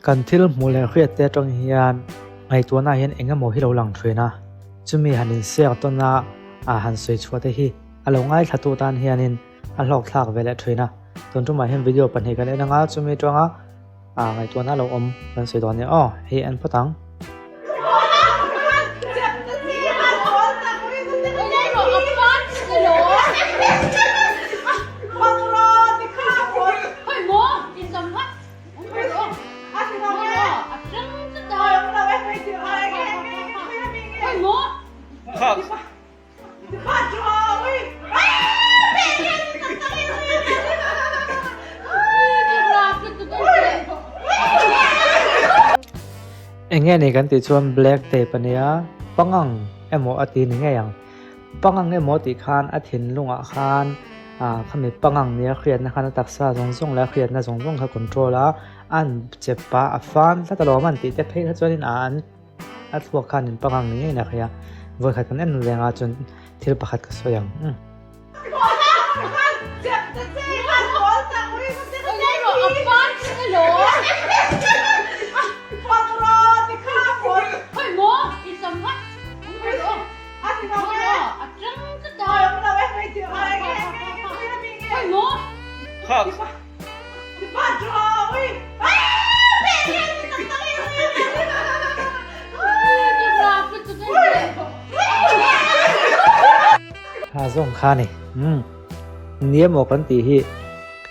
Kan thil hmuh leh hriat te atang hian ngaihtuahna hian eng emaw hi lo lang thin a, chumi han insiak tawn a ah han sawi chhuah te hi a lo ngaithla tu tan hianin a hlawk thlak ve leh thin a. Tun tumah hian video pahnih kan en anga chumi atanga ah ngaihtuahna lo awm kan sawi dawn nia aw, hei en phawt ang. Eng nge ni kan tih chuan black tape a nia, pangang emaw a ti ni ngei ang. Pangang emaw tih khan a thinlungah khan ah khami pangang nia hriatna khan a taksa zawng zawng leh a hriatna zawng zawng kha control a, a an chep a, a fan tlat alawm an tih te phei kha chuanin ah an a thluak khan in pangang ni ngeiin a hria. Vawikhat kan en reng a chuan thil pakhat ka sawi ang. Tha zawng kha ni. Umm. Ni emaw kan tih hi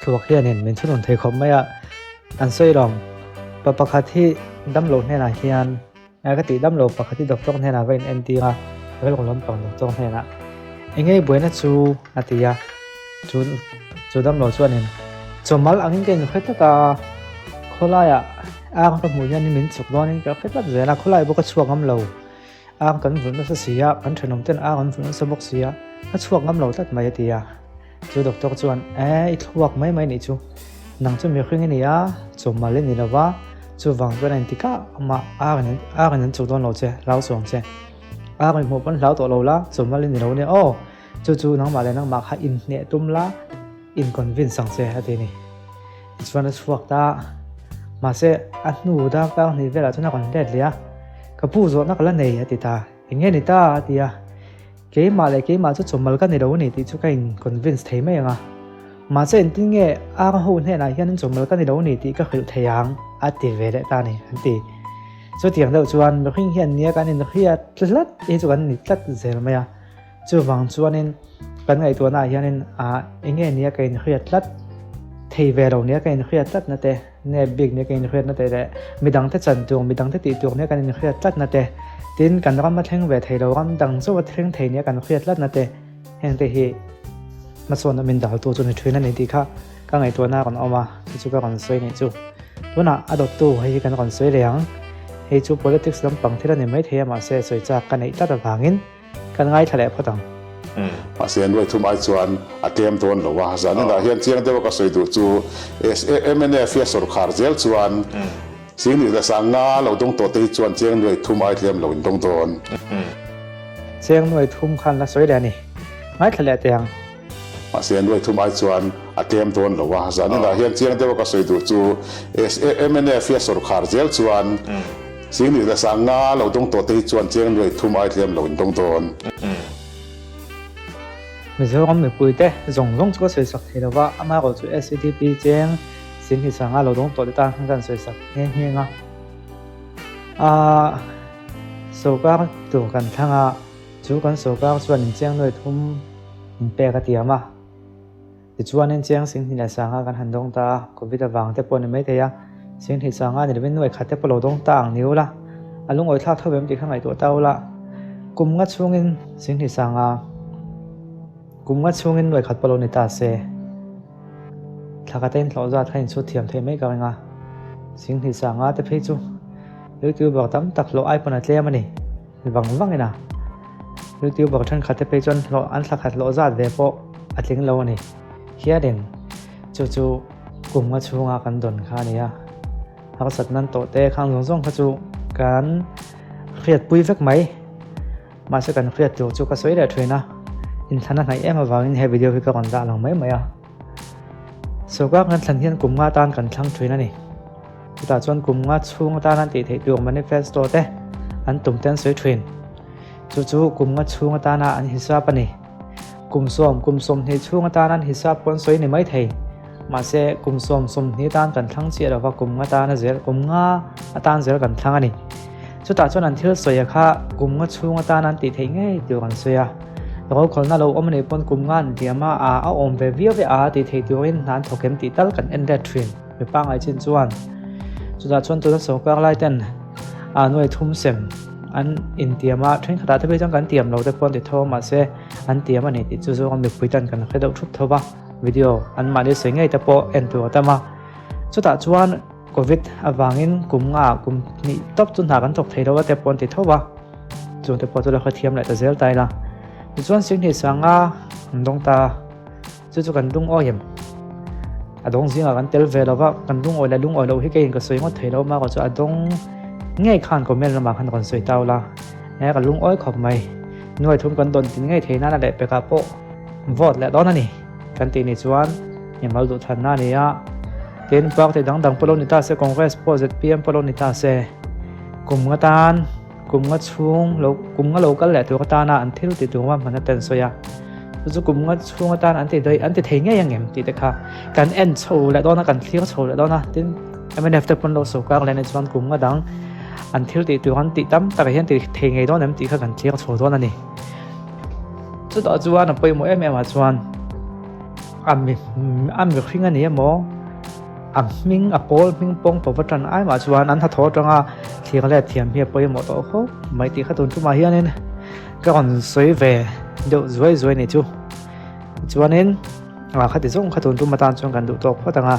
thluak hianin min chhunun thei khawp mai a. An sawi lawm. Pa pakhat hi damlo hnenah hian ka tih damlo pakhat hi doctor hnenah va in entir a, rilru lampang doctor hnenah eng nge buaina chu a ti a. Chu chu damlo chuanin chawmal angin ka inhre tlat a, khawlaiah ar ka hmuh hianin min chuk dawnin ka hre tlat zel a, khawlai bawk a chhuak ngam lo. Ar kan vulh nasa si a, kan thenawm ten ar an vulh nasa bawk si a, ka chhuak ngam lo tlat mai a ti a. Chu doctor chuan, E, i thluak mai mai nih chu. Nang chu mihring i ni a, chawmal i ni lo va, chuvang chuan a inti kah amah ar in ar in an chuk dawn lo che, hlau chuang che. Ar in hmuh pawn hlau tawh lo la, chawmal i ni lo nia aw. Chu chu nangmah leh nangmah kha inhneh tum la, in convince ang che a ti a ni. Tichuan a chhuak ta a, mahse a hnu darkar hnih velah chuan a rawn let leh a, Ka pu zawhna ka la nei a ti ta, eng nge ni ta a ti a, keimah leh keimah chu chawmal ka ni lo a ni tih chu ka in convince thei mai ang a, mahse engtin nge ar ho hnenah hian chawmal ka ni lo a ni tih ka hrilh thei ang a ti ve leh ta a ni an ti. Chutiang deuh chuan mihring hian nia kan inhriat tlat hi chu kan ni tlat zel mai a. Chuvang chuanin kan ngaihtuahnaah hianin ah eng nge nia ka inhriat tlat thei ve lo nia ka inhriat tlat na te, nep bik nia ka inhriat na te leh midangte chan tur, midangte tih tur nia kan inhriat tlat na te, tin kan ram a thleng ve thei lo, ram dang chauh a thleng thei nia kan hriat tlat na te, heng te hi hmasawnna min daltu chu ni thin a ni tih kha ka ngaihtuahna a rawn awm a, chu chu ka rawn sawi nih chu. Tunah a dawttu hei hi kan rawn sawi leh ang, hei chu politics lampang thil a ni maithei a mahse sawi chak ka neih tlat avangin, Kan ngaithla leh phawt ang. Mahse nuai thum ai chuan a tlem dawn lo a, zaninah hian chiang deuha ka sawi duh chu mnf hi a sawrkhar zel chuan Singnih leh Sanga lo dawng tawh te hi chuan chiang nuai thum ai tlem lo in dawng dawn. Chiang nuai thum khan la sawi leh a ni. Ngaithla leh teh ang. Mahse nuai thum ai chuan a tlem dawn lo a, zaninah hian chiang deuha ka sawi duh chu mnf hi a sawrkhar zel chuan Singnih leh Sanga lo dawng tawh te hi chuan chiang nuai thum ai tlem lo in dawng dawn. Mizoram mipuite zawng zawng chu ka sawisak thei lo va, amaherawh chu SEDP cheng Singnih Sanga lo dawng tawh te tan khan ka han sawisak nghe nghe a. Aaa sorkar tur kan thlang a, chu kan sorkar chuan in chiang nuai thum in pek a tiam a. Tichuanin chiang Singhnih leh Sanga kan han dawng ta a, Covid avang te pawh a ni maithei a, Singhnih Sanga ni lovin nuai khat te pawh lo dawng ta ang ni ula, a lungawi thlak tho em tih kha ngaihtuah ta ula, kum nga chhungin Singhnih Sanga kum nga chhungin nuai khat pawh lo ni ta se, thla khat a inhlawh zat kha inchhut thiam thei mai ka ring a, Singhnih Sanga te phei chu YouTuber tam tak hlawh ai pawn a tlem a ni. Vang vang ina YouTuber thenkhat te phei chuan hlawh an thla khat hlawh zat ve pawh a tling lo a ni. Hianin chu chu kum nga chhunga kan dawn kha a ni a, harsat nan tawh te khang zawng zawng kha chu kan hriatpui vek mai. Mahse kan hriat tur chu ka sawi leh thin a, inthlan a hnaih em avangin he video hi ka rawn dah lang mai mai a. Sorkar kan thlan hian kum nga tan kan thlang thin a ni. Chutah chuan kum nga chhung atan an tih theih tur manifesto te an tum te an sawi thin. Chu chu kum nga chhung atana an hisap a ni. Kum sawm, kum 20 chhung atan an hisap pawh an sawi ni mai thei. Mahse, kum sawm, 20 atan kan thlang chiah lova kum nga tana zel, kum nga atan zel kan thlang a ni. Chutah chuan an thil sawi a kha kum nga chhung atan an tih theih ngei tur an sawi a. Rokhawlna lo awm a nih pawn kum nga an hliam a, a a awm ve viau e a tih theih turin hna an thawk em tih tal kan en let thin. Mi pangngai chin chuan chutah chuan tuna sawrkar lai ten a nuai thum sem an intiam a, thenkhatah te phei chuan kan tiam lo te pawh an ti tho a mahse an tiam a ni tih chu zawng mipui tan kan hre deuh thup tho va, video an mahni sawi ngei te pawh en tur a tam a. Chutah chuan Covid avangin kum nga kum hnih tawp chu hna kan thawk thei lo a te pawh an ti tho va, chung te pawh chu la hrethiam leh ta zel ta ila. Tichuan Singhnih Sanga an dawng ta. Chu chu kan lungawi em? A dawng zingah kan tel ve lo va, kan lungawi leh lungawi loh hi keiin ka sawi ngawt thei lo mah chu a dawng ngei khan comment lamah khan rawn sawi tau la. He ka lungawi khawp mai. Nuai thum kan dawn tin ngei thei nana leh pekah pawh vote leh dawn a ni. Kan tih ni chuan mimal duh thanna a ni a. Tin, party dang dang pawh lo ni ta se, Congress pawh zpm pawh lo ni ta se, kum nga tan Kum nga chhung lo kum nga lo kal leh tur atana an thil ti tur hman a ten sawi a, chu chu kum nga chhung atan an ti daih an ti thei ngei ang em tih te kha kan en chho leh dawn a kan thlir chho leh dawn a, tin mnf te pawn lo sawrkar leh anih chuan kum nga dang an thil tih tur an tih tam takah hian ti thei ngei dawn em tih kha kan thlir chho dawn a ni. Chutah chuan a pawimawh em em ah chuan a mi a mihring a ni emaw. A hming a pawl hming pawng pawh va tan ai mah chuan an hnathawh atanga thlir let thiam hi a pawimawh tawh khawp mai tih kha tun tumah hianin ka rawn sawi ve deuh zuai zuai ni chu. Chuanin ah khati zawng kha tun tum atan chuan kan duh tawk phawt ang a,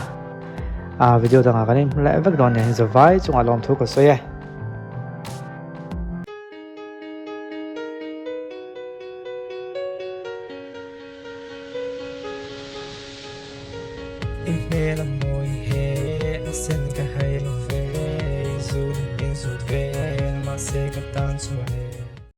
ah video dangah kan inhmu leh vek dawn nia zavai chungah lawmthu ka sawi e. I hmel a mawi he a sen.